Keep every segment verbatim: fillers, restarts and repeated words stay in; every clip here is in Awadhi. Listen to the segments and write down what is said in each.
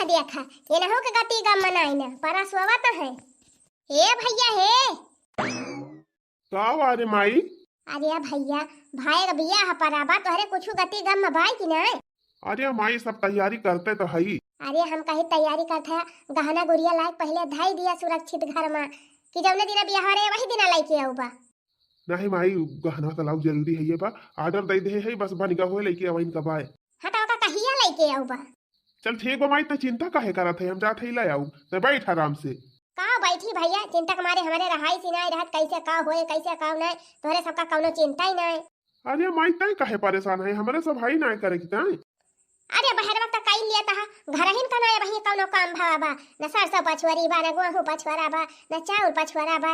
देखा, ये ना हो के गति गम मनाई ना, परा सोवत है। हे भैया हे। का हुआ रे माई? अरे भैया, भाई का बियाह परा बा, तोहरे कुछ गति गम में बाई कि नहीं? अरे माई, सब तैयारी करते तो हई। अरे हम कही तैयारी करत है, गहना गुरिया लायक पहले धई दिया सुरक्षित घर में, कि जौने दिना बियाह रे वही दिना लेके आऊ बा। नहीं माई, गहना तो लाऊ जरूरी है, ये बा order दे दे है, बस बनिगा होए लेके आवा इनका बाय। हाँ तो ओका कहिया लेके आऊ बा? चल ठीक बा माई, त चिंता काहे करत है, हम जात है ले आऊ, त बैठ आराम से। का बैठी भैया, चिंता के मारे हमारे रहाई सी नहीं रहत, कैसे का होए कैसे का नहीं, तोहरे सबका कौनो चिंता ही नहीं। अरे माई, तय काहे परेशान है, हमरे सब हई ना करे की तय। अरे बहरवा त कई लिया तहा, घरहिन का ना वही कौनो काम भावा बा, न सरसों पछुआरी बा, न गोहूं पछुआरा बा, न चाउर पछुआरा बा।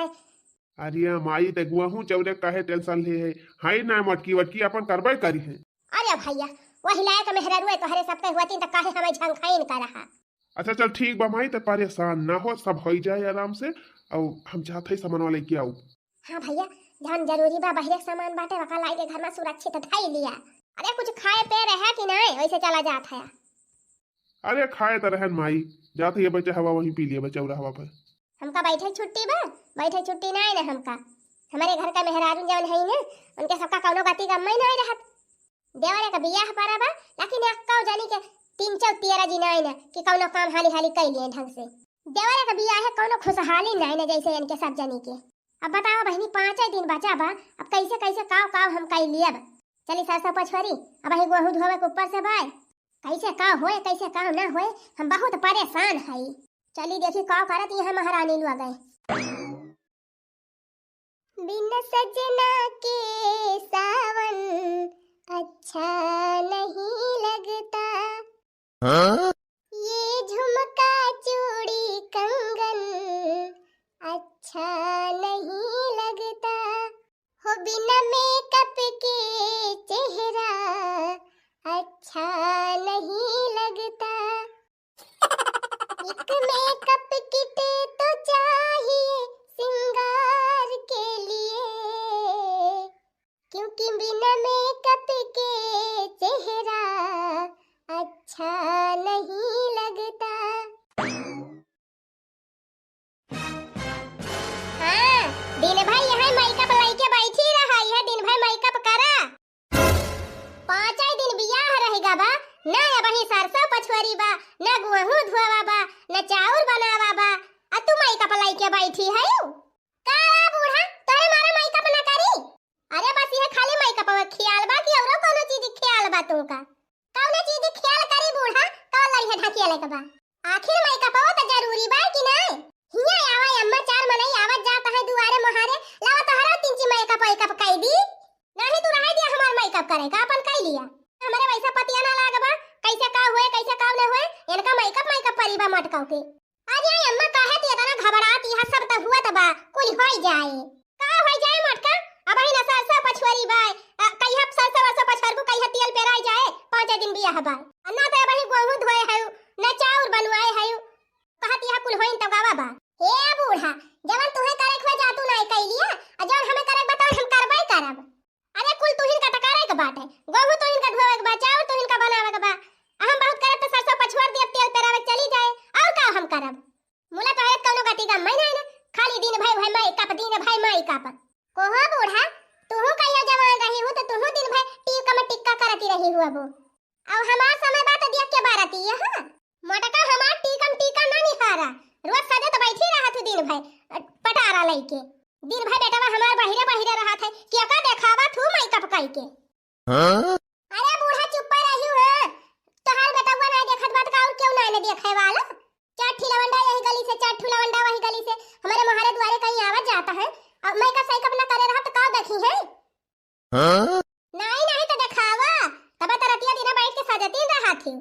अरे माई, ते गोहूं चाउरे काहे tension ले है, हई ना मटकी वटकी अपन करबे करी है। अरे भैया, वही लायक मेहरारू है तोहरे सबके हुआती त काहे हमें झंखाइन कर रहा। अच्छा चल ठीक बा माई, ते परेशान ना हो, सब होई जाए आराम से। और हम जात है सामान लेके आऊ। हाँ भैया, जौन जरूरी बा, बहिरे के सामान बाटे, वका लाई के घर में सुरक्षित धई लिया। अरे, कुछ खाए पे रहे कि नहीं, वैसे चला जात है। अरे, खाए तो रहन माई, जात है बच्चा हवा वहीं पी लिया, बच्चा उड़ा हवा पर। हमका बैठे छुट्टी बा, बैठे छुट्टी नहीं ना हमका। हमारे घर का मेहरारू जौन है ना, उनके सबका कौनो गति गम्मे नहीं रहत। देवरे का बियाह परा बा, लेकिन एक्का जानी के तीन चौ तेरह जी नहीं ना कि कौनो काम हाली हाली कई लिए ढंग से। देवरे का बियाह है, कौनो खुशहाली नहीं ना जैसे इनके सब जनी के। अब बताओ बहिनी, पाँचे दिन बचा बा, अब कैसे कैसे काव काव हम कई लियब? चली सरसों पछोरी, अब ही गोहूं धोवे के ऊपर से बाय। कैसे काव होए, कैसे काव ना होए, हम बहुत परेशान हई। चली देखी काव करत यहाँ महारानी लोग गए। बिन सजना के सावन अच्छा नहीं लगता। हाँ? ये झुमका चूड़ी कंगन अच्छा नहीं लगता। हो बिना मेकअप के चेहरा अच्छा नहीं लगता। एक मेकअप किट तो चाहिए सिंगार के लिए, क्योंकि बिना मेकअप के चेहरा अच्छा नहीं लगता। हाँ, दिन भर यहाँ मेकअप लइके बैठी रहा, यह दिन भर मेकअप करा। पाँचे दिन बियाह रहि गा बा, ना अबही सरसों पछोरी बा, ना गोहूं धोवा बा, ना चाउर बनावा बा, आ तू मेकअप लइके बैठी हयू? का बूढ़ा, तोरे मारा मेकअप ना करी? अरे बस यह खाली मेकअप ख्याल बा कि औरो कौनो चीज ख्याल बा तुमका? कौनो चीज ख्याल करी बूढ़ा, कौन लड़ी है ढकिया लेके बा? आखिर मेकअप तो जरूरी बा कि नहीं? हिया आवा अम्मा, चार मनई आवत जात है दुआरे मोहारे, लावा तोहरा तीन ची मेकअप वेकअप कई दी। नहीं तू रहे दिया हमार मेकअप करे का, अपन कई लिया। हमरे वैसा पतिया ना लाग बा, कैसे का हुए, कैसे का न हुए, इनका मेकअप, मेकअप परी बा मटकाऊ के। अरे अम्मा, काहे तू इतना घबरात, यह सब तो हुआ तो बा, कुल होई जाए। का होई जाए मटका, अबही ना सरसों पछुआरी बा, अ, कहिया सरसों वरसों पछुआरबू, कहिया तेल पेराई जाए, पाँचे दिन बियाह बा। अ, ना तो अबही गोहूं धोए है, ना चाउर बनवाए है, कहत यह कुल होइन तब गावा बा। हे बूढ़ा, जवन तुहे करे के हुए जा तू नाई कई लिया, आ जवन हमें करे के बा तवन हम करबे करब। अरे कुल तुहिन का त करे के बाटे, गोहूं तुहिन का धोवे के बा, चाउर तुहिन का बनावे के बा। आ हम बहुत करब त सरसों पछुआर दियब, तेल पेरावे चली जाए, और का हम करब? मुला तोहरे कौनो गति गम नहीं ना, खाली दिन भर वह मेकअप, दिन भर मेकअप। कोहो बूढ़ा, तुहू कहियो जवान रही हूँ तो तुहू दिन भर टीका में टिक्का करती रही हूँ अबू। अब हमार समय बा तो देख के बारती है, हाँ? मोटका हमार टीकम टीका ना निहारा, रोज सजत बैठी रहत हूँ दिन भर, अ, पटारा लइके। दिन भर बेटवा हमार बहिरे बहिरे रहत है, केका देखावा थू मेकअप कइके। हाँ? अरे बूढ़ा चुप्पा रही हूँ, हाँ? तोहार बेटवा ना देखत बात का और क्यों ना ने देखे वाला? चार ठी लवंडा यही गली से, चार ठू लवंडा वही गली से, हमारे मोहरे दुआरे कहीं आवत जाता है, अब मेकअप सेकअप ना करे रहा तो का देखी है? हाँ? नहीं, नहीं तो देखावा, तब तो रतिया दिना बैठ के सजती रहा थी।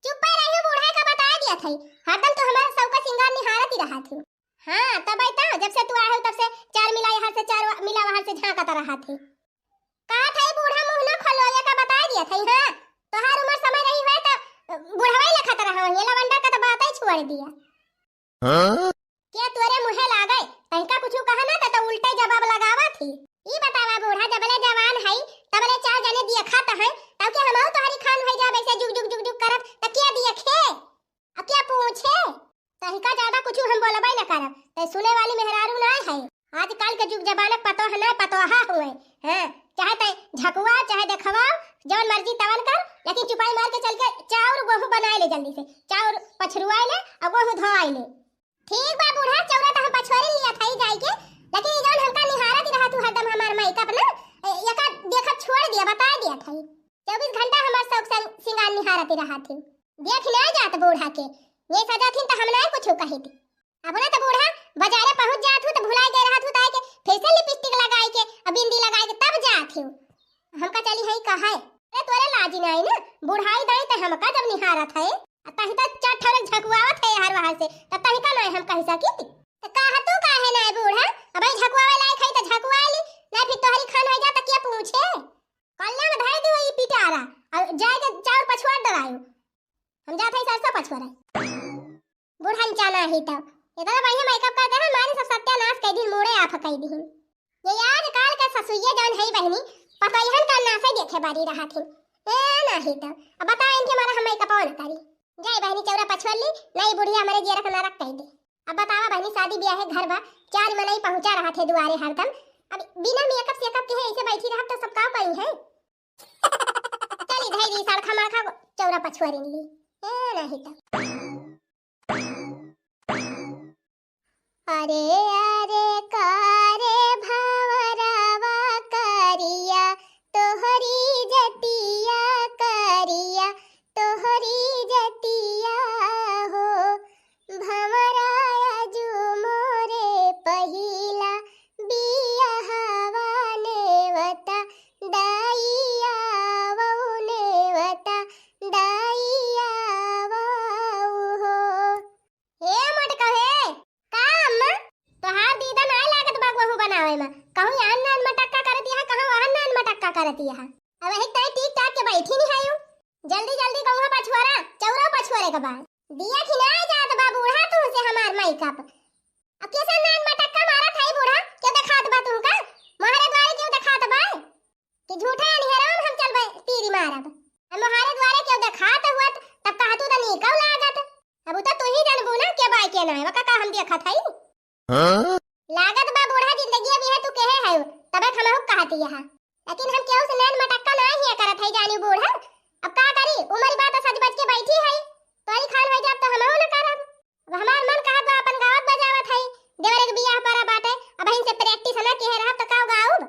चुप्पे रहियो, बूढ़ा का बता दिया थई, हरदम तो हमारा सबका सिंगार निहारत ही रहा थी। हाँ, तब आई तो, जब से तू आए हो तब से चार मिला यहाँ से, चार वा-, मिला वहाँ से झांकत रहा थी। कहा था बूढ़ा मुंह ना खोलो, ये का बता दिया थई, हाँ, तोहार उम्र समय रही है तो बुढ़वा ही लखत रहा, ये लवंडा का तो बात ही छोड़ दिया। हाँ? क्या तोरे मुँहे लागे? तनिका कुछु कहा ना त, त उल्टे जवाब लगावा थी। ई बतावा बूढ़ा, जबले जवान हई, तबले चार जने दियखा त हैं, तब के हमहू तोहरी खान भई जाब ऐसे जुग जुग जुग जुग करब, त क्या दियखे? अब क्या इनका ज्यादा कुछ हम बोलबे न करब, तै सुने वाली मेहरारू ना है। आजकल के जुग जमाना पतोह ना पतोहा हुए, हाँ, चाहे तै झकुआ, चाहे देखवा, जवन मर्जी तवन कर, लेकिन चुपाई मार के चल के चाउर गोहूँ बनाए ले जल्दी से, चाउर पछरुआए ले और गोहूँ धोआए ले। ठीक बा बूढ़ा, चौरा त हम पछोरी लिया था जाई के, लेकिन ई जौन हमका निहारत रहत हू हरदम हमार मेकअप ना, ए, एका देखत छोड़ दिया, बता दिया था। चउबीस घंटा हमार शौक सं-, सिंगार निहारत रहत हू। देख ना जात बूढ़ा के, ये सजा थिन त हम ना कुछ कही थी। अब ना त बूढ़ा बाजारे पहुँच जात हू त भुलाई गए रहत हू, ताहे के फेशियल लिपस्टिक लगाई के, अब बिंदी लगाई के तब जात हू। हमका चली है कहे, अरे तोरे लाजी नहीं ना, बुढ़ाई दाई त हमका जब निहारत है, आ तही त चार ठौरे झकुआवत है हर बाहर से, त तही का नाय हम कह सकी? त कहा तू काहे नाय बूढ़ा? अब ई झकुआवे लायक है त झकुआ ली, नाय फिर तोहरी खान हो जा त के पूछे? कल्याण धर दियो ई पिटारा, और जाए के चाउर पछुआ डरायो। हम जात है सरसों पछुआ रहे। बूढ़न चाना ही त इतना बढ़िया मेकअप कर दे, हमारी सब सत्यानाश कर दी, मूड़े आफ कर दी। ये आजकल के ससुइये जौन है बहनी, पतोहियन का नासे देखे बारी रहत हिन। ए नाही त, अब बताओ इनके मारे हम मेकअप न करी। जाए बहनी चौरा पछोर ली, नहीं बुढ़िया हमारे जियरा का नरक कह दे। अब बतावा बहनी, शादी ब्याह है घर बा, चार मनई पहुँचा रहत है दुआरे हरदम। अब बिना मेकअप सेकअप के है ऐसे बैठी रहब तो सब का कही है? चली धई दी सड़खा मड़खा चौरा पछुआरिन ली। ए नाही त। अरे अरे कारे भंवरवा करिया, तोहरी जतिया करिया, तोहरी जतिया हो। भंवरा आजु मोरे पहिला बियहवा, नेवता दाई आवउ, नेवता दाई आवउ हो। हे मोटका हे, का अम्मा? तोहार दीदा नाय लागत बा गोहूँ बनावे में। कहूँ यहाँ नान मटक्का करत यहाँ, कहूँ वहाँ नान मटक्का करत यहाँ। अब वही तय टीक टाक के बैठी नहीं आयो। जल्दी जल्दी गहुआ पछुआरा, चौरा पछुआरे के बाद। दिया कि नाय जात बा बूढ़ा तुहसे हमार मेकअप। अब कैसे नान मटक्का मारत है बूढ़ा? के देखात बा तुहका? मोहरे द्वारे क्यों देखात बा? कि झूठे अनिहरवा में हम चलबे तीरी मारब। हम मोहारे दुआरे केहू देखात हुअत, तब कहतू त नीकौ लागत। अब उ त तू ही जानबू ना के बाय के नाय, वका का हम देखत हई? हाँ? लागत बा बूढ़ा जिंदगी अभी है तू केहे है, तबे हमहू कहती यहाँ। लेकिन हम केहू से नैन मटक्का ना ही करत है जानी बूढ़ा। अब का करी, उमर बा त सज बज के बैठी है, तोरी खान हो जाब त हमहू न करब। अब हमार मन कहत बा अपन गावत बजावत है, देवरे के बियाह परा बाटे, अब हिन से प्रैक्टिस ना केहे रहब त का गाउब?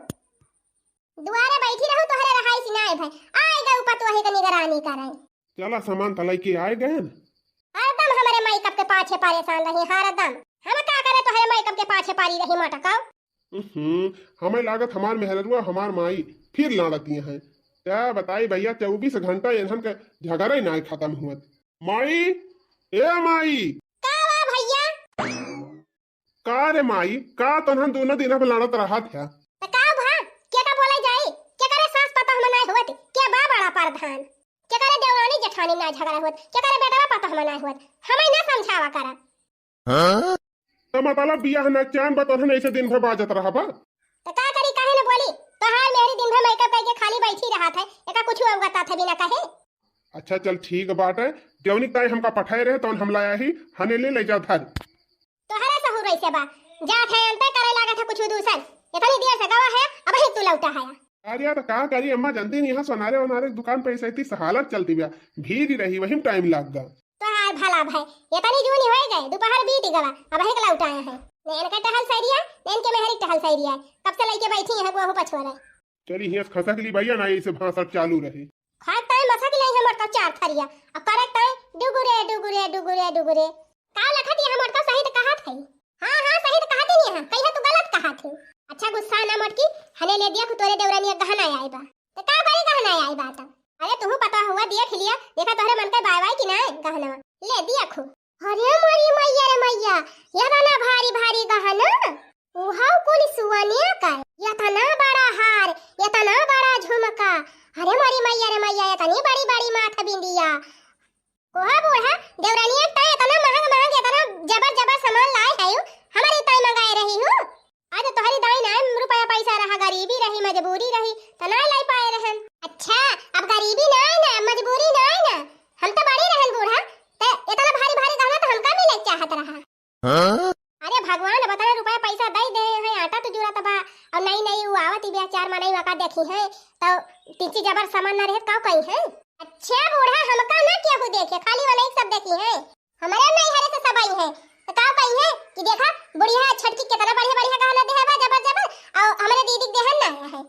दुआरे बैठी रहू, तोहरे रहाई सिनाए भय। आए गए ऊपर तोहे के निगरानी करे। चला सामान त लइके आए गए न। हरदम हमरे मेकअप के पाछे परेशान रही, हरदम। हम का करे तोहरे मेकअप के पाछे परी रही मटकाओ। हम्म, हमें लागत हमार मेहररुआ हमार माई फिर लाड़ती हैं। क्या बताई भैया, चउबीस घंटा इन्हन के झगड़ा ही ना खत्म हुअत। माई, ए माई। का बा भैया? का रे माई, का तोहन दोनों दिन अब लड़त रहत है? त का भा? के का बोले जाई? के करे सास पतोह में नाय होत? के बा बड़ा प्रधान? के करे देवरानी जेठानी नाय झगड़ा होत? के करे बेटवा पतोह में नाय होत? हमें ना समझावा करा। हाँ? त मतलब बियाह ना चान बा तोहन ऐसे दिन भर बाजत रहबा? त का करी, काहे न बोली? तोहार मेहरी दिन भर मेकअप करके खाली बैठी रहत है, एका कुछ अवगत था बिना कहे। अच्छा चल ठीक बाटे, जौनी ताई हमका पठाए रहे तौन हम लाया ही, हने ले ले जा धर। तोहरे सहूर ऐसे बा, जात है अंते करे लागत है कुछ दूसर। इतनी देर से गवा है, अब ही तू लौटा है। अरे यार, का करी अम्मा, जानती नहीं, यहाँ सोनारे वनारे दुकान पे ऐसे इतनी सहालत चलती बा, भीड़ ही रही, वही में टाइम लाग गा। तोहार भला भाई, इतनी जूनी होई गए, दोपहर बीत गवा, अब ही लौटा है। नैन का टहल सैरिया, नैन के मेहरी टहल सैरिया, कब से लइके बैठी है, वो पछुआ रहे। चली हियाँ से खसक ली भैया, ना ऐसे भाषण चालू रहे। खाए ताई मसा की लाई हमर तो चार थरिया, अब करे ताई डुगुरे, डुगुरे, डुगुरे, डुगुरे। का लखत ये हमर तो सही त कहत है। हाँ, हाँ, सही त कहत ही नहीं है, कहिया तू गलत कहत है। अच्छा गुस्सा ना मोटकी, हने ले दिया खु तोरे देवरानी गहना आए बा। त का बड़ी गहना आए बा त? अरे तुहू पता हुआ देख लिया, देखा तोहरे मन के बाय बाय कि ना गहना। ले दिया खु। अरे मोरी मैया रे मैया, इतना भारी भारी गहना, उहाऊ कुल सुअनिया का, इतना बड़ा हार, इतना बड़ा झुमका, अरे मोरी मैया रे मैया, इतनी बड़ी बड़ी माथ बिंदिया। कोहा बूढ़ा, देवरानिया तय इतना महंग महंग, इतना जबर जबर सामान लाए है, हमारे तय मंगाए रही हूँ। आज तोहरी दाई ना रुपया पैसा रहा, गरीबी रही, मजबूरी रही, त ना लाई पाए रहन। अच्छा, अब गरीबी ना है ना, मजबूरी ना है ना, हम तो बड़ी रहन बूढ़ा, त इतना भारी भारी गहना तो हमका मिले चाहत रहा। हाँ? अरे भगवान, बतरा रुपया पैसा दइ देहे हैं, आटा तो जुरत बा, अउर नई नई उ आवत ही बिया, चार मनई वका देखिहैं, तो तिनची जबर सामान ना रहे, काउ कइहैं? अच्छा बूढ़ा, हमका ना केहू देखे, खाली वनई सब देखिहैं। हमरे नैहरे से सब अइहैं, तो काउ कइहैं कि देखा बुढ़िया छोटकी केतना बढ़िया बढ़िया गहना देहे बा, जबर जबर, अउर हमरे दीदी के देहन ना है।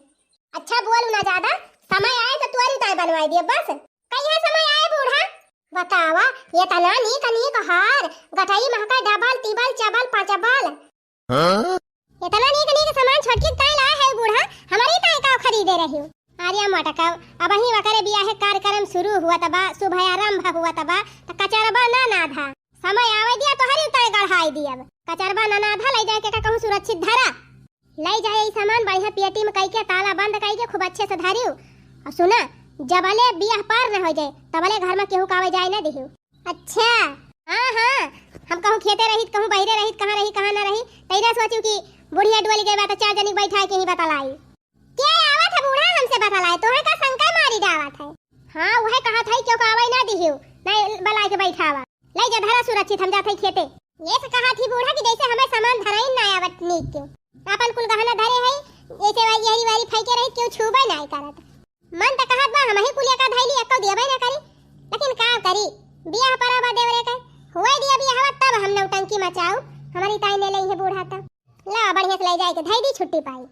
अच्छा बोल ना ज्यादा, समय आए तो तोरी ताई बनवाई दिए बस। कहिया समय आए बूढ़ा? बतावा, एतना नीक नीक हार, गठरी महका डबल, तिबल, चबल, पाँचबल। हाँ? एतना नीक नीक सामान छोटकी ताई लाए है बूढ़ा, हमरी ताई का खरीदे रही। अरे मटका, अबहीं वकरे बियाहे कार्यक्रम शुरू हुआ तबा, शुभ आरंभ हुआ तबा, त कचरबा ना नाधा। समय आवे दिया तोहरी ताई गढ़ाई दियब। कचरबा ना नाधा, लइ जाए के का कहूँ सुरक्षित धरा। लइ जाए ई सामान बढ़िया पेटी में कइके, ताला बंद कइके खूब अच्छे से धरियो। अउर सुना, जबले बियाह पार न होइ जाए, तबले घर में केहू का आवे जाए न दिहियो। अच्छा। हाँ, हाँ, हम कहूँ खेते रहित, कहूँ बहिरे रहित, कहाँ रही, कहाँ न रही, तइना सोचू कि बुढ़िया डोली गए बा, तो चार जनी बैठाए के ही बतलाई। के आवत है बूढ़ा हमसे बतलाए, तोहे का शंका मारी डावत है? हाँ, उहे कहत है, क्यों का आवे ना दिहियो, नहीं बलाए के बैठावा। लइ जा धरा सुरक्षित, हम जात है खेते। ये से कहत ही बूढ़ा कि जैसे हमें सामान धराई ना आवत नीक के। आपन कुल गहना धरे है, जैसे वही यहरी वारी फेंके रही, क्यों छूबे ना करत। मन त कहत बा हमही कुलिया का धैली, एक्को दियबे ना करी, लेकिन का करी, बियाह परा बा देवरे के, हुए दिया बियाहवा तब हम नौटंकी मचाऊ, हमरी ताई ने लइहे बूढ़ा त। ला बढ़िया से लइ जाए के धैली, छुट्टी पाई।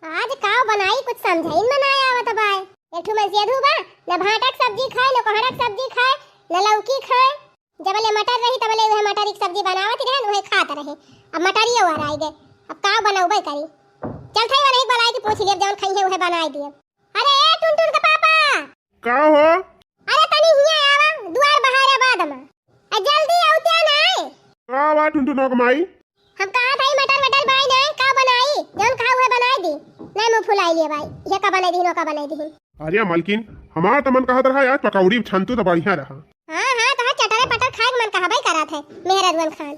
आज का बनाई, कुछ समझइन में ना आवत बाय। एक ठो मनसेधू बा, न भांटा के सब्जी खाए, न कोहड़ा के सब्जी खाए, न लौकी खाए। जबले मटर रही तबले उहे मटर की सब्जी बनावत रहन, उहे खात रहे। अब मटरियो हराई गए, अब का बनौबे करी। चल थई वनही बलाए के पूछ लियब, जौन खइहे उहे बनाई दियब। अरे ए टुनटुन के पापा, का हो? अरे तनी हियाँ आवा, दुआर बहारे बाद में। आ जल्दी अउते नाय। का बा टुनटुनवा के माई? हम कहत हई मटर वटर बाई नाय, का बनाई? जौन खाऊ है बनाई दी। नाय मुँह फुलाई लिए बाई, ये का बनाई दीहिन, वो का बनाई दीहिन। अरे मलकिन, हमार त मन कहत रहा आज पकौड़ी छनतू त बढ़िया रहा। हाँ, हाँ, तोहार चटरे पटर खाए के मन कहबे करत है, मेहरारुअन खान।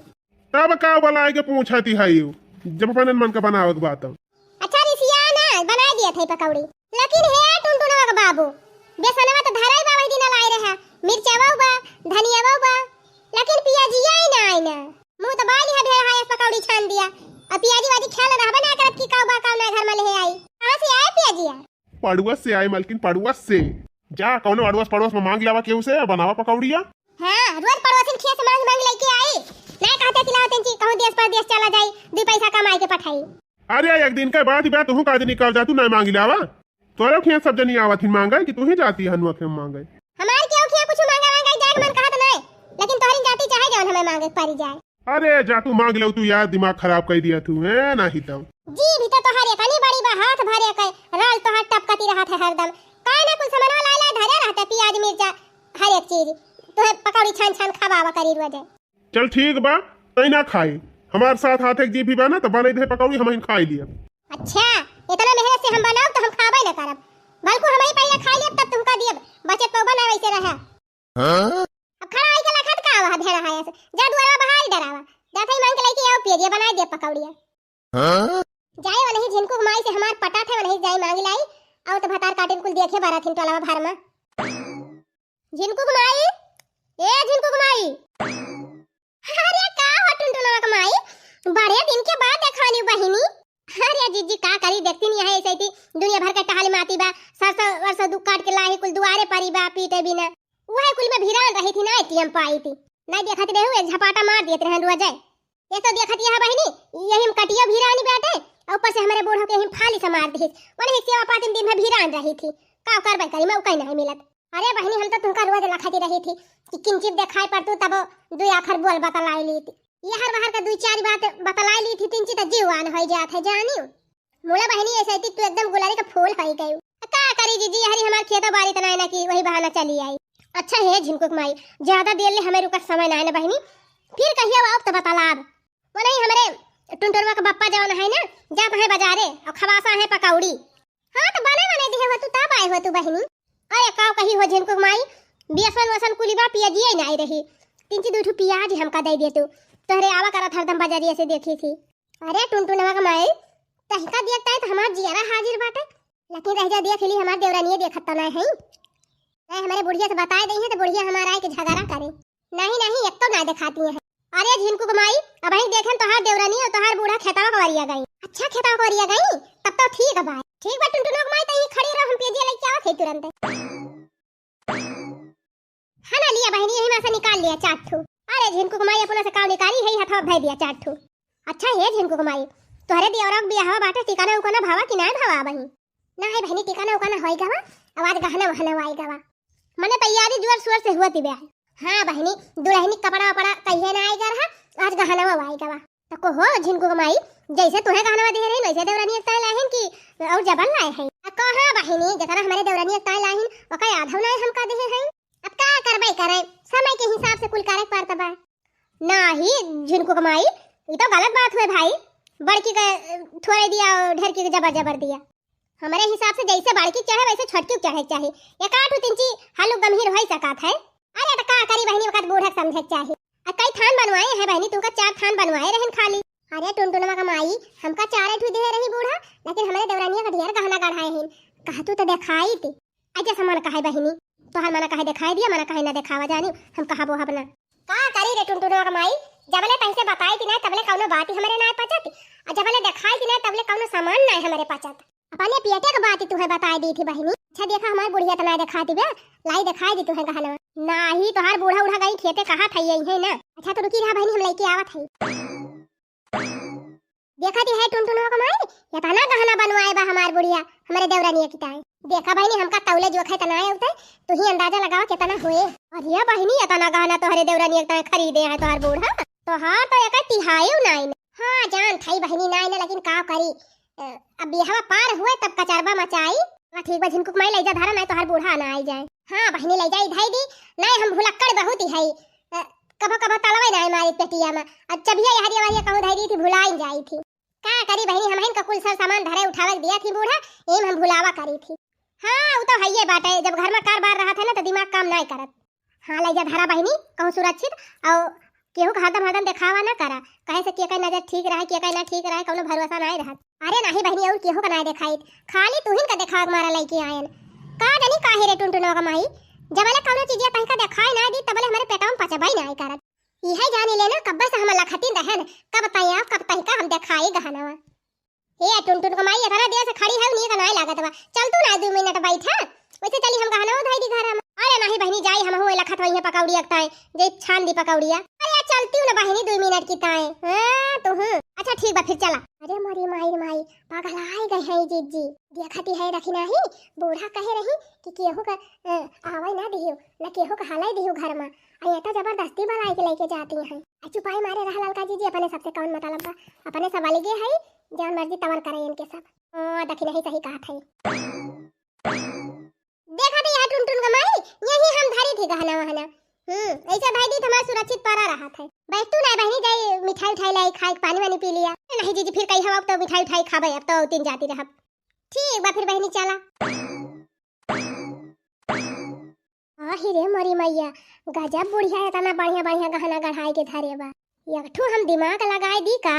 तब का बलाए के पूछती है यू, जब अपन मन के बनावे के बात। अच्छा रिसिया ना, बनाए दिया थे पकौड़ी। लेकिन हे टुनटुनवा के बाबू, बेसनवा तो धराई बा, वही दिन लाए रहा, मिर्चवा बा, धनियावा बा, लेकिन पियाजिया ही ना आई ना। मुँह तो बाली है भेड़ हायस पकौड़ी छान दिया, और पियाजी वाजी ख्याल रहबे ना करत कि काऊ बा काऊ ना घर में ले आई। कहाँ से आए पियाजिया? पड़ुआ से आए मलकिन, पड़ुआ से। जा कौनो अड़ोस पड़ोस में मांग लावा केहू से, बनावा पकौड़िया। हाँ, रोज पड़ोसिन खेत से मांग मांग लेके आई। ना कहते कि लाओ तेंची कहूँ देश परदेश चला जाई, दुई पैसा कमाई के पठाई। अरे एक दिन के बात बा, तुहू का दिन निकल जा, तू ना मांग लावा। तोरे खेत सब जनी आवत हिन मांगे कि तू ही जाती हनुआ खेत मांगे? हमार केहू खेत कुछ मांगे मांगे जाए के मन कहत नहीं, लेकिन तोहरी जाति चाहे जौन हमें मांगे परी जाए। अरे जा तू मांग लो, तू यार दिमाग खराब कर दिया तू, है नहीं तो। जी भी तो तोहरे कनी बड़ी बा, हाथ भरे के राल तोहर टपकती रहत है हरदम। काहे ना कुल सामानवा लाए लाए धरे रहते, पियाज मिर्चा हर एक चीज, तोहे पकौड़ी छान छान खवावा करी रोजे। चल ठीक बा, तई ना खाई, हमार साथ हाथ एक जी भी बा ना तो बने दे पकौड़ी, हम ही खाई लियब। अच्छा, इतना मेहनत से हम बनाओ तो हम खाबे ना करब, बल्कु हम ही पहले खाई लियब तब तुमका दियब, बचत पौबा ना वैसे रहा। हाँ? अब खड़ा होई के लखत का हुआ भेड़ है ऐसे? जा दुआरा बाहर ही डरावा। जा थई मांग के लेके आओ, पियजिया बनाए दे पकौड़िया। हाँ? जाए वनही झिनकू के माई से हमार पटा थे, वनही जाए मांग लाई। आओ तो भतार काटिन कुल देखे बारा थिन टोलवा भर में। झिनकू के माई, ए झिनकू के माई। अरे का हो टुनटुनवा के माई, बड़े दिन के बाद देखानी बहिनी। अरे जिज्जी का करी, देखती नहीं है ऐसे थी, दुनिया भर के टहल माती बा, सरसों वरसों दु काट के लाही कुल दुआरे परी बा पीटे बिना। वह कुल में भिरान रही थी ना एटीएम पाई थी, नहीं देखत रहू एक झपाटा मार देत रहन रोजे। ये तो देखत यह बहिनी, यही में कटिया भिरानी बैठे, और ऊपर से हमारे बूढ़ो के ही फाली से मार दी। मने ही सेवा पाती में दिन भर भिरान रही थी, का करबे करी, मौका नहीं मिलत। अरे बहिनी, हम तो तुमका रोज लखती रही थी कि किंचित देखाई पड़तू तब दुई आखर बोल बतलाई ली थी। ये हर बाहर का दुई चार बात बतलाई ली थी, तिनची तो जीवान हो जात है जानी। मुला बहिनी, ऐसे थी तू एकदम गुलारी का फूल होई गयू। का करी जीजी, हरी हमार खेता बारी तना है ना कि वही बहाना चली आई। अच्छा हे झिनकुक माई, ज्यादा देर ले हमें रुका समय ना है ना बहिनी, फिर कहियो आओ तो बतलाब। वो नहीं हमरे टुनटुनवा का बप्पा जवन है ना, जात है बाजारे और खवासा है पकौड़ी। हाँ, तो बने बने दिहे हो तू, तब आए हो तू बहिनी। अरे का कही हो झिनकुक माई, बेसन वसन कुली बा, पियाजिए ना आई रही। तिनची दुई ठो पियाज हमका दे दे तू, तोहरे आवा करत हरदम बजरिया से देखी थी। अरे टुनटुनवा के माई, तहिका देखता है तो हमार जियरा हाजिर बाटे, लेकिन रह जा देख ली, हमार देवरानिये देखत तो ना है। नहीं, हमारे बुढ़िया से बताए दे है तो बुढ़िया हमारा आए के झगड़ा करे। नहीं, नहीं, एक तो देखाती हैं। अरे झिनकू के माई, अबहीं देखेन तोहार देवरानी अउर तोहार बूढ़ा खेतवा कवरिया गई। अच्छा, खेतवा कवरिया गई, तब तो ठीक बा। ठीक बा टुनटुनो के माई, तहीं खड़ी रहो, हम पेजिया लइके आवत है तुरंत। है ना, लिया बहिनी, यही में से निकाल लिया चार ठू। अरे झिनकू के माई, अपना से काव निकाली है, हथवा धइ दिया चार ठू। अच्छा हे झिनकू के माई, तोहरे देवरा के बियाहवा बाटे, टिकाना उकाना भावा कि नाय भावा अबहीं? ना है बहिनी, टिकाना उकाना होई गवा, अब आज गहना वहना आई गवा। मने तैयारी जोर शोर से हुआ तिबे है। हाँ बहिनी, दुल्हनी कपड़ा वपड़ा कहिए ना आई गर है, आज गहना आई गवा। तो को हो झिनकू के माई, जैसे तुहे गहनवा दिहे रही, वैसे देवरानी एक ताई लाहिन कि और जबर लाए हैं? आ, कहाँ बहिनी, जितना हमारे देवरानी एक ताई लाहिन, ओका आधव नाय हमका दिहे हैं। अब का करबे करे, समय के हिसाब से कुल करे के पड़त बा। नाही झिनकू के माई, ई तो गलत बात हुए भाई, बड़की के थोड़े दिया और ढेरकी के जबर जबर दिया। हमरे हिसाब से जैसे बड़की के चढ़े वैसे छोटकी के चढ़े के चाही। एक आठ इंची हलुक गम्हीर होई सकत है। अरे तो का करी बहिनी, वक्त बूढ़ा के समझे के चाही। आ कई थान बनवाए हैं बहिनी, तुमका चार थान बनवाए रहन खाली। अरे टुनटुनवा का माई, हमका चार ठू दे रही बूढ़ा, लेकिन हमरे देवरानिया का ढेर गहना गढ़ाए हैं। कहा तू तो देखाई थी। अच्छा, सामान काहे बहिनी? तोहार मना काहे देखाई दिया, मना काहे ना देखावा जानी, हम कहा वो अपना। का करी रे टुनटुनवा का माई, जबले तैसे बताई थी ना, तबले कौनो बात ही हमरे ना पचत, आ जबले देखाई थी ना, तबले कौनो सामान ना हमरे पचत। अपने पेटे के बात ही तुहे बताई दी थी बहिनी। अच्छा देखा, हमार बुढ़िया तो ना देखाती बे, लाई देखाई दी तुहे गहनवा। नाही, तोहार बूढ़ा उढ़ा गई खेते, कहा था यही है ना। अच्छा तो रुकी रहा बहिनी, हम लइके आवत है। देखा दी है टुनटुनवा का माई, इतना गहना बनवाए बा हमार बुढ़िया, हमरे देवरानिया की ताई। देखा बहिनी, हमका तौले जोखे तना है उते, तू ही अंदाजा लगावा कितना हुए। अरे बहिनी, इतना गहना तोहरे देवरानिया की ताई खरीदे है तोहार बूढ़ा, तोहार तो एक तिहाई नाइन। हाँ जान थाई बहिनी, नाइन, लेकिन का करी, अ, अब बियाहवा पार हुए तब कचरबा मचाई। हाँ ठीक बा झिनकू के माई, लइजा धरा, नाई तोहार बूढ़ा ना आई जाए। हाँ बहिनी, लइजा, इधाई दी, नाई हम भुलक्कड़ बहुत ही है। अ, कभो कभो तलवे ना मारी पेटिया में। अब चबिया यहरिया वहरिया कहूँ धई दी थी, भुलाई जाई थी। का करी बहिनी, हमहिन का कुल सर सामान धरे उठावे के दिया थी बूढ़ा, एम हम भुलावा करी थी। हाँ, उ तो हइये बाटे, जब घर में कार बार रहत है ना, तो दिमाग काम नाय करत। हाँ, लइजा धरा बहिनी, कहूँ सुरक्षित, और केहू का हरदम हरदम देखावा ना करा, कहे से केकर नजर ठीक रहे, केकर ना ठीक रहे, कौनो भरोसा नाय रहत। अरे नाही बहिनी, और केहू का नाय देखाइत, खाली तुहिन का देखावा के मारा लइके आयन। का जानी काहे रे टुनटुनवा का माई, जबले कौनो चीजिया तहिका देखाई ना दी, तबले हमरे पेटवा में पचबई नाय करत। इहे जानी लेना, कब्बे से हम लखतिन रहन, कब तैया, कब तहिका हम देखाई गहनवा। ए टुनटुन का माई, इतना देर से खड़ी है, नीक नाय लागत बा। चल तू ना दू मिनट बैठा, वैसे चली हम गहना उधाई दी घर हम। अरे नाही बहिनी, जाई हम हुए लखत वही पकौड़िया के ताए, जे छान दी पकौड़िया। अरे चलती हूँ ना बहिनी, दू मिनट की ताए। हाँ, तो हूँ। अच्छा ठीक बा, फिर चला। अरे मोरी माई रे माई, पागल आई गए हैं जिज्जी। देखती है रखी नाही, बूढ़ा कहे रही कि केहू का, अ, आवे ना दियो, न केहू का हाले दियो घर में। अरे इतना जबरदस्ती बलाई के लेके जाती हैं। आ चुपाई मारे रहा ललका जिज्जी, अपने सबसे कौन मतलब बा, अपने सब अलगे है, जौन मर्जी तवन करे इनके सब। ओ, दखिनही सही कहत है। देखा तो यहाँ टुनटुन का माई, यही हम धरी थी गहना वहना। हम्म, ऐसे भाई दी तो हमारा सुरक्षित पड़ा रहत है। बैठ तू ना बहिनी, जाई मिठाई उठाई लाई, खाए के पानी वानी पी लिया। नहीं जीजी, फिर कही हम अब तो मिठाई उठाई खाबे, अब तो तीन जाती रहब। ठीक बा फिर बहिनी, चला। आही रे मोरी मैया, गजब बुढ़िया इतना बढ़िया बढ़िया गहना गढ़ाई के धरे बा। एक ठो हम दिमाग लगाए दी का?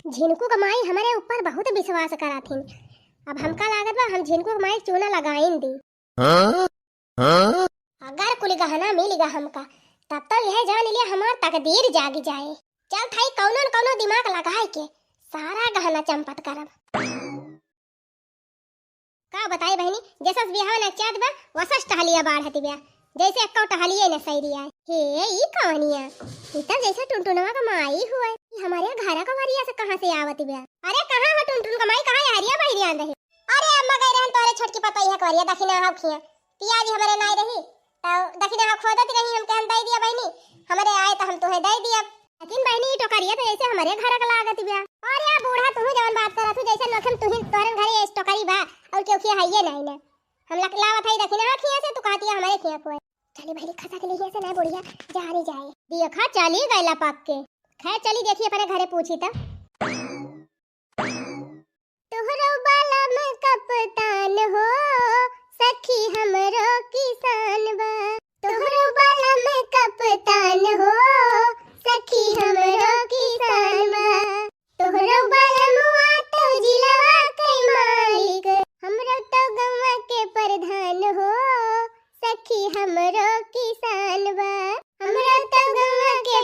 झिनकू के माई हमरे ऊपर बहुत विश्वास कराथिन। अब हमका लागत बा हम झिनकू के माई चूना लगाइन दी। हाँ? हाँ? अगर कुल गहना मिल गा हमका, तब तो यह जान लिया हमार तकदीर जाग जाए। चल थाई कौनो न कौनो दिमाग लगाए के सारा गहना चंपत करब। का बताई बहिनी, जैसस बियाह नचात बा, वसस टहलिया बाढ़त बा, जैसे एक्को टहलिए न सैरी आए। हे, ई कवनिया? ई त जैसे टुनटुनवा का माई हुए। ई हमारे घर का वरिया से कहाँ से आवत बा? अरे, कहाँ हो टुनटुन का माई, कहाँ यहरिया बहरिया रहे? अरे, अम्मा गई रहन तोहरे छोटकी पतोहिया के वरिया, दखिना हो खिया। पियाज हमरे नाई रही, त दखिना हो खोदत रही, हम कहन दे दिया बहिनी, हमरे आए त हम तुहे दे दिया। लेकिन बहिनी, ई टोकरिया तो जैसे हमरे घर का लागत बा। अरे बूढ़ा, तू जवन बात करत हूँ, जैसे नखम तुही तोहरन घरे इस टोकरी बा और केहू खिया हइये नहीं ना। हम लक-, लावत हई दखिना खिया से, तू कहती है हमरे खिया कोई। चली बहिनी, खसा के लिए से ना बुढ़िया जानी जाए। देखा, चली गइला पक के। खैर, चली देखी अपने घरे पूछी त। तोहरो बलम कप्तान हो, सखी हमरो किसान बा। तोहरो बलम कप्तान हो, सखी हमरो किसान बा। तोहरो बलमुआ तो जिलवा के मालिक, हमरो तो गौवा के प्रधान हो, सखी हमरो किसान बा। हमरो तो गौवा के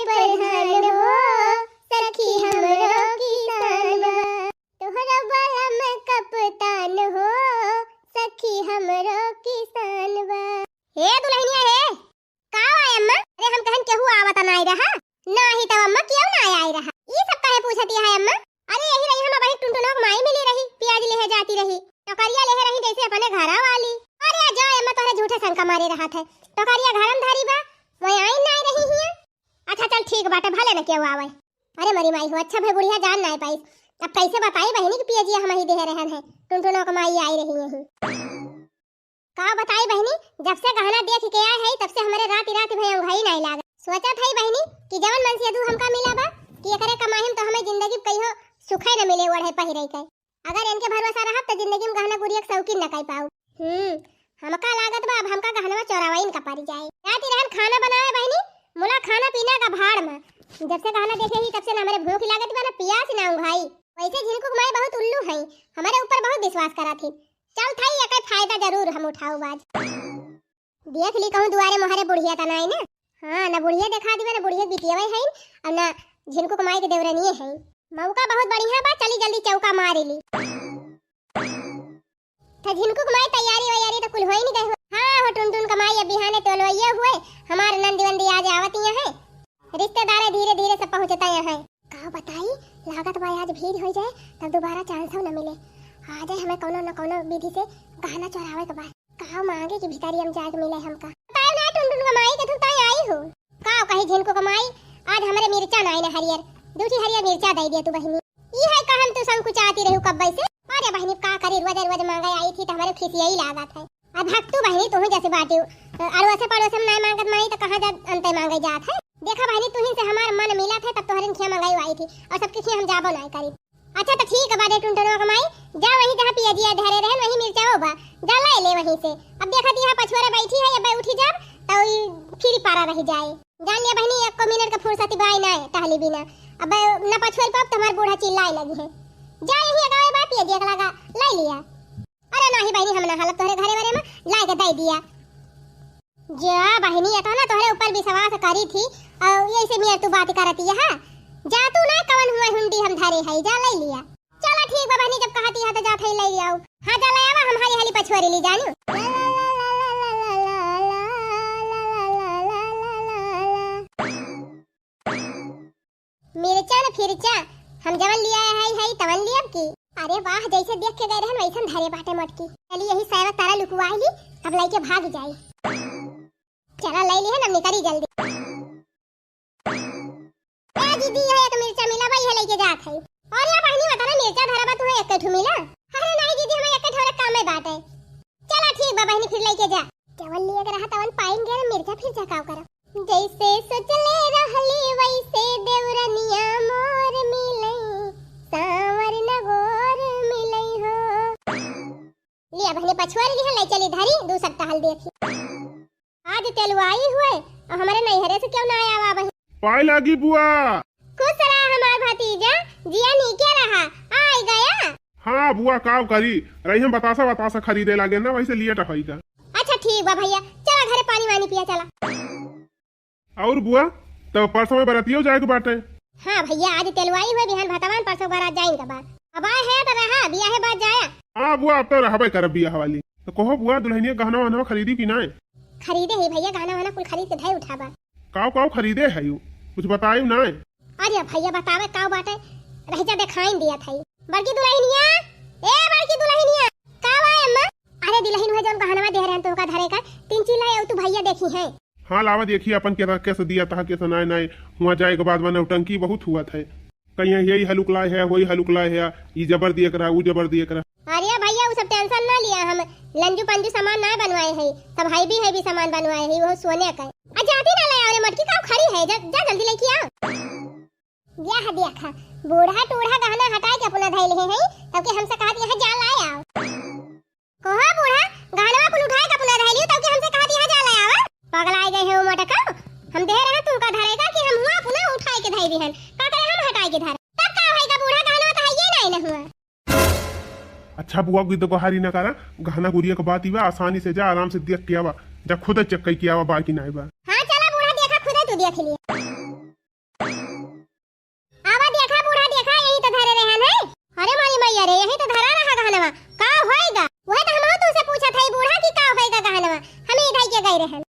नाई रहा? नाही तो अम्मा क्यों ना आई रहा? ई सब काहे पूछती है अम्मा? अरे यही रही, हम अबही टुनटुनो के माई मिली रही, पियाज लेहे जाती रही, टोकरिया लेहे रही जैसे अपने घरा वाली। अरे जाए अम्मा, तोहरे झूठे शंका मारे रहत है, टोकरिया घरम धरी बा, वही आई नाई रही हिया। अच्छा चल ठीक बाटे, भले न केहू आवे। अरे मरी माई हो, अच्छा भई बुढ़िया जान नाई पाइस, अब कैसे बताई बहिनी कि पियजिया हम ही देहे रहन है, टुनटुनो के माई आई रही यही। का बताई बहिनी, जब से गहना देख के आए है तब से हमरे रात रात भई अंगूरी नाई लागे। सोचत है बहिनी कि जवन मन से यदु हमका मिला बा कि एकरे कमाई में तो हमें जिंदगी में कहियो सुखे न मिले ओढ़े पहिरे के। अगर इनके भरोसा रहब तो जिंदगी में गहना गुरिया के शौकीन न कर पाऊ। हम्म, हमका लागत बा अब हमका गहनवा चोरावा इनका पड़ जाए। रात रहन खाना बनावे बहिनी, मुला खाना पीना का भाड़ में। जब से गहना देखे ही तब से ना हमरे भूख लागत बा ना पियास ना उंघाई। वैसे झिनकू के माई बहुत उल्लू है, हमारे ऊपर बहुत विश्वास करा थी। चल थाई एकर फायदा जरूर हम उठाऊ बाज। देख ली कहूँ दुआरे मोहरे बुढ़िया त नाई ना। हाँ, ना बुढ़िया देखा दिवे, ना बुढ़िया बिटियावे हैं, और ना झिनकू के माई के देवरनिये हैं। मौका बहुत बढ़िया बा, चली जल्दी चौका मार ली। त झिनकू के माई तैयारी वैयारी तो कुल होई नहीं गए हो। हाँ हो टुनटुन के माई, अब बिहाने टोलवैया हुए, हमार नंदी वंदी आज आवत ही है। रिश्तेदार धीरे धीरे से पहुँचता यहाँ। का बताई, लागत बा आज भीड़ हो जाए, तब दोबारा चांस हो न मिले। आज हमें कौनो न कौनो विधि से गहना चोरावे के बा। का मांगे कि भितरी हम जाके मिले हमका। बताए ना टुनटुन का माई के तू ताई आई हो। का कही झिनकू का माई, आज हमरे मिर्चा नाई ना हरियर, दूठी हरियर मिर्चा दे दिया तू बहिनी। ई है कहन तू संकुचाती रहू कब्बे से। अरे बहिनी का करी, रोज रोज मांगे आई थी तो हमारे खिसियाई लागत है। अब हक तू बहिनी, तू ही जैसे बाटी हो। अड़ोसे पड़ोसे में नाई मांगत माई तो कहाँ जा अंते मांगे जात है। देखा बहिनी, तुहिन से हमार मन मिलत है, तब तोहरिन खिया मंगाई आई थी, और सबके खिया हम जाबो नाई करी। अच्छा तो ठीक बाटे टुनटुनवा के माई, जा वहीं जहाँ पियजिया धरे रहन, वहीं मिर्चाओ बा, जा ले ले वहीं से। अब देखा ती यहाँ पछुआरे बैठी है, अब उठी जाब तो ई फिर पारा रह जाए। जान लिया बहिनी, एको मिनट का फुर्सत बाई ना है टहली बिना। अब न पछुआर पाब तो हमार बूढ़ा चिल्लाए लगी है। जा यहीं अगावे बा पियजिया के लगा, ले लिया। अरे नाही बहिनी, हम ना हालब तोहरे घरे वरे में, लाए के दे दिया। जा बहिनी, ये तो ना तोहरे ऊपर विश्वास करी थी, और यही से मेर तू बात करती है, हाँ? जा तू ना कवन हुआ हुंडी हम धरे है, जा ले लिया। चला ठीक बा बहिनी, जब कहती है तो जात है ले लिया। हाँ जा ले आवा, हम हाली हाली पछुआरी ली जानी। मिर्चा न फिरचा, हम जवन लिया है, है तवन लियब की। अरे वाह, जैसे देख के गए रहन वैसन धरे बाटे मोटकी। चली यही सैवा तारा लुकवाई ली, तब लइके भाग जाई। चला ले लिहन, अब निकली जल्दी। ए दीदी, ये एक मिर्चा मिला बा, ये लइके जात है। और या बहिनी बता ना, मिर्चा धरा बा तुहे एक ठो मिला? अरे नहीं दीदी, हमें एक ठो काम में बाटे। चला ठीक बा बहिनी, फिर लइके जा। जवन लिए के रहा तवन पाइन गया, मिर्चा फिर झकाव करब। जैसे सोचले रहली वैसे देवरनिया मोर मिलई, सांवर न गोर मिलई हो। लिया बहिनी पछुआरी लिहा, ले चली धरी, दू सट्टा हल देखी। आज तेलुआई हुए, और हमारे नैहरे से क्यों ना आया हुआ बहिनी? पाए लागी बुआ। खुश रहा हमार भतीजा, जिया नीके रहा, आय गया। हाँ बुआ, काव करी, रही हम बतासा बतासा खरीदे लागे ना, वैसे लिए टकाई का। अच्छा ठीक बा भैया, चला घरे पानी वानी पिया चला। और बुआ, तो परसों में बरतियो जाए के बाटे। हाँ भैया, आज तेलुआई हुए, बिहान भतवान, परसों बारात जाइन के बाद। अब आए है तो रहा, बियाहे बाद जाया। हाँ बुआ, अब तो रहबे करब बियाह वाली। तो कहो बुआ, दुल्हनिया गहना वहना खरीदी कि नाय? खरीदे ही भैया, गहना वहना कुल खरीद के धई उठाबा। काव काव खरीदे है यू, कुछ बतायू नाय? अरे भैया बतावे काव बाटे, रह जा देखाइन दिया था। बड़की दुल्हनिया, ए बड़की दुल्हनिया, का बा अम्मा? अरे दुल्हन हुए जौन गहनवा दे रहन तोहका धरे का, तीन चिल्ला है, तू भैया देखी है। हाँ लावा देखी अपन केसा, केसा दिया तहा, केसा नाय नाय। हुआ जाए के बाद में नौटंकी बहुत हुआ था। कहीं यही हलुक लाए है, वही हलुक लाए है, ई जबर दिए करा, ऊ जबर दिए करा। अरे भैया, उ सब tension ना लिया, हम लंजू पंजू सामान ना बनवाए है, सब heavy heavy सामान बनवाए है, वो सोने का। आ जाती ना ले आओ रे मटकी, का खड़ी है, जा, जा जल्दी लेके आओ। यह देखा, बूढ़ा टूढ़ा गहना हटाए के अपना धैले है, तब के हमसे कहत यहाँ जा लाए आओ। कोहा बूढ़ा, गहनवा कुल उठाए के अपना धैलियो, तब के हमसे कहत यहाँ जा लाए आवा। पगलाए गए है वो मोटका, हम दे रहे तुमका धरे का कि हम हुआ अपना उठाए के धै दिहन, का करे हम हटाए के धरे। तब का होएगा बूढ़ा, गहनवा तो है ये नहीं न हुआ। अच्छा बुआ, गिद्द गोहारी न करा, गहना गुरिया के बात ही बा, आसानी से जा, आराम से देख के आवा, जा खुद check कई के आवा, बा कि नाय बा। हाँ चला बूढ़ा, देखा खुद तू देख लिए। आवा देखा बूढ़ा, देखा यही तो धरे रहन है। अरे मोरी मैया रे, यही तो धरा रहा गहनवा, का होएगा? वह तो हम तुमसे पूछत है बूढ़ा कि का होएगा गहनवा, हम ही धई के गए रहन।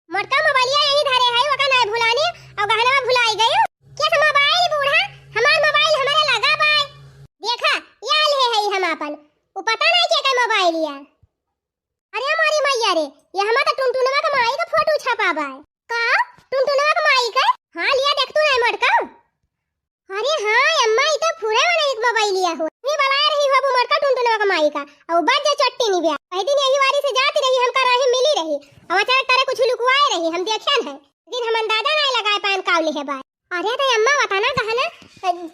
मोटका मोबाइलिया यही धरे है, ओका नाय भुलानी, गयो? के से मोबाइल बूढ़ा? हमार मोबाइल हमरे लगा बाय। देखा, या ले है हम आपन। उ पता नहीं के का मोबाइल या। अरे मोरी मैया रे, ये हमार तो टुनटुनवा के माई का फोटो छपा बाय। का? टुनटुनवा के माई का? हाँ, लिया देख तू नहीं मोटका। अरे हाँ अम्मा, ई तो फुरे वाला एक मोबाइलिया हो। मी बलाए रही हो मोटका टुनटुनवा के माई का, और बज जा चट्टी निबिया। वही दिन यही वारी से जाती रही, हमका राही मिली रही, और अचानक तारे कुछ लुकवाए रही, हम देखे न है। लेकिन हम अंदाजा नहीं लगाए पाएन काव लिहे बाय। अरे तो अम्मा बता ना गहना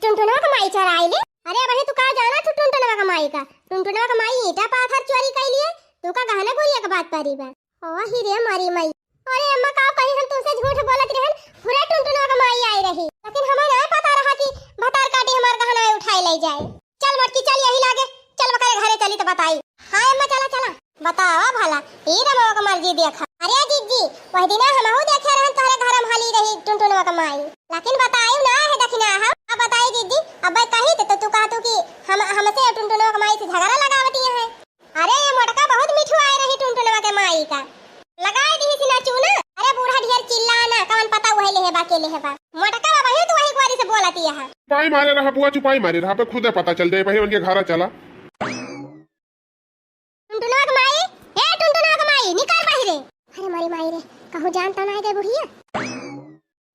टुनटुनवा के माई चोराई ले। अरे वही तू का जाना तू टुनटुनवा के माई का? टुनटुनवा के माई ईंटा पाथर चोरी कर लिए, तू का गहना गुरिया के बात परी बा। ओ ही रे मारी माई। अरे अम्मा, का कही, हम तुमसे झूठ बोलत रहन, फुरे टुनटुनवा के माई आई रही, लेकिन हमें ना पता रहा कि भतार काटी हमार गहना उठाए ले जाए। चल मोटकी, चल यही लागे, चल ओकरे घरे चली तो बताई। हाँ अम्मा, चला चला। बतावा भला, ई रमवा के मर्जी देखा। अरे जीजी, वह दिना हमहू देखे रहन तोहरे घर में हली रही टुनटुनवा के माई, लेकिन बताई ना है दखिना हम। अब बताई जीजी, अब कही तो, तो तू कहतू कि हम, हमसे टुनटुनवा के माई से झगड़ा लगावती है। अरे ये मोटका बहुत मिठुआए रही टुनटुनवा के माई का। लगाए दी सी ना चूना। अरे बूढ़ा ढेर चिल्ला ना, कवन पता उहे लेहे बा, के लेहे बा। मोटका बा वही तो वही कुआरी से बोलत यह। चुपाई मारे रहा बुआ, चुपाई मारे रहा, पे खुदे पता चल जाए, पहले उनके घर चला। टुनटुनवा के माई, ए टुनटुनवा के माई, निकल बाहिरे। अरे मारी माई रे, कहूँ जान तो ना है गए बुढ़िया।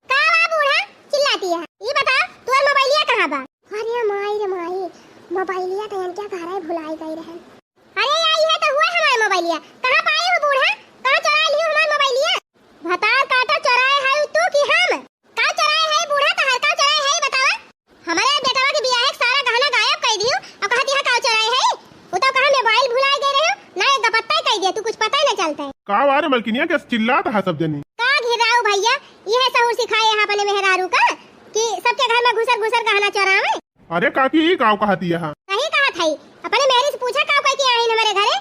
का बा बूढ़ा चिल्लाती है? ई बताओ, तोर मोबाइलिया कहाँ बा? अरे माई रे माई, मोबाइलिया तो इनके घरे भुलाई गई रहन। अरे या, ई है तो हुआ हमार मोबाइलिया। कहाँ पाए हो बूढ़ा? कहाँ चोराए लियो हमार मोबाइलिया? भतार काटा चोराए है तू कि हम? का चोराए है बूढ़ा तहार? का चोराए है बतावा? हमारे बेटवा के बियाहे के सारा गहना गायब कर दियो और कहती है का चोराए है? वो तो कहा मोबाइल भुलाए गए रहे हो, ना एक गपत्ता ही कह दिया, तू कुछ पता ही ना चलता है। का बारे मलकिनिया के चिल्लात है सब जनी? का घेराऊ भैया, यह सहूर सिखाए है अपने मेहरारू का कि सबके घर में घुसर घुसर गहना चोरावे? अरे काकी, ई काव कहती है? सही कहत है, अपने मेहरी से पूछा काव कह के आइन हमारे घरे।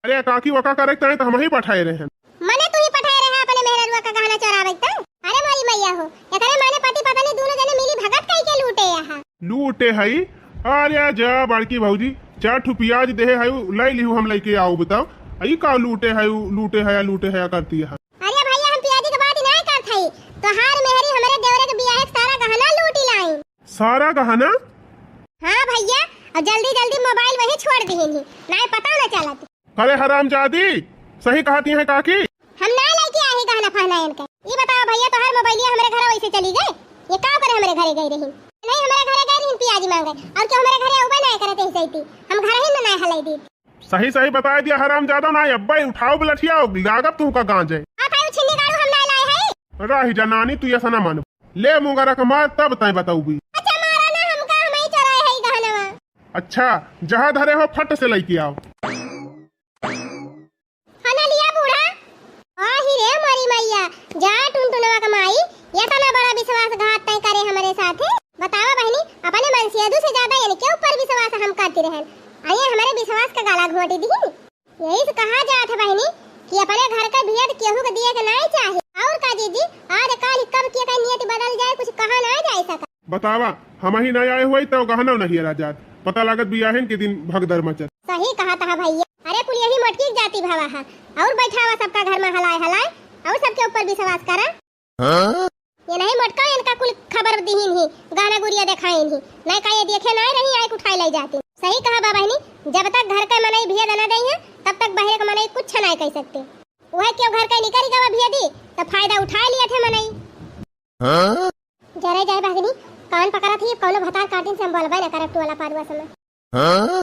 अरे काकी, वका करे के ताई तो हम ही पठाए रहे हैं। मने तू ही पठाए रहे अपने मेहररुआ का गहना चोरावे के ताई? अरे मोरी मैया हो, एकरे माने पति पत्नी दोनों जने मिली भगत कह के लूटे यहाँ। लूटे हई? अरे जा बड़की भौजी, चार ठो प्याज देहे है, उ लाई लिहू, हम लेके आओ, बताओ। ई का लूटे है, उ लूटे है, लूटे है करती है। अरे भैया, हम प्याजी के बात नहीं करत हई, तोहार मेहरी हमरे देवरे के बियाहे के सारा गहना लूटी लाई। सारा गहना? हाँ भैया, और जल्दी जल्दी मोबाइल वहीं छोड़ दिहिन ही, नहीं पता ना चलत। अरे हरामजादी, सही कहती हैं काकी। हम ना लेके आए ही गहना फहना इनके। ये बताओ भैया, तोहार मोबाइलिया हमरे घर वैसे चली गए, ये का करे हमरे घरे गई रही? नहीं, हमरे घरे गई रही पियाजी मांगे, और क्यों हमरे घरे उबे नहीं करते ही सही थी, हम घर ही में नहीं हलाई दी। सही सही बताए दिया हरामजादा, ना अब्बे उठाओ बलठिया, लागब तू का गांजे। आप आयो छिन्नी गाड़ू हम ना लाए हैं। रही जनानी, तू ऐसा ना मानो। ले मुंगरा के मार, तब तय बताऊबी। अच्छा मारा ना हमका, हम ही चोराए है गहनवा। अच्छा, जहाँ धरे हो फट से लेके आओ। हना लिया बूढ़ा। आही रे मोरी मैया, जा टुनटुनवा के माई, ये तना बड़ा विश्वासघात तय करे हमरे साथे। बतावा बहिनी, अपने मनसेदू से ज्यादा इनके ऊपर विश्वास हम करती रहन। आ ये हमरे विश्वास का गाला घोटी दी। यही से कहा जात है बहिनी कि अपने घर का भियत केहू के दिए के नहीं चाहे। और का जीजी, आज काल कब के का नियत बदल जाए, कुछ कहा ना जाए सका। बतावा, हम ही नहीं आए हुए तो गहना नहीं रह जात। पता लागत बियाहन के दिन भगदड़ मचत। सही कहा था भैया। अरे कुल यही मोटकी के जाति भावा है। और बैठावा सबका घर में हलाए हलाए, और सबके ऊपर विश्वास करा। हाँ? ये नहीं मोटका, इनका कुल खबर दिहिन ही, गहना गुरिया देखाइन ही। नहीं का ये देखे नहीं रही, आए उठाए ले जाती। सही कहा बा बहिनी, जब तक घर का मनई भियत ना दई है, तब तक बहरे का मनई कुछ नहीं कह सकते। वह क्यों घर का निकल गवा भियदी, तो फायदा उठा लिया थे मनई। हाँ? जरे जाए बहिनी, कान पकड़ा थी, कौनो भतार काटिन से हम बोलबे ना करब टोला पारुआ समय। हाँ?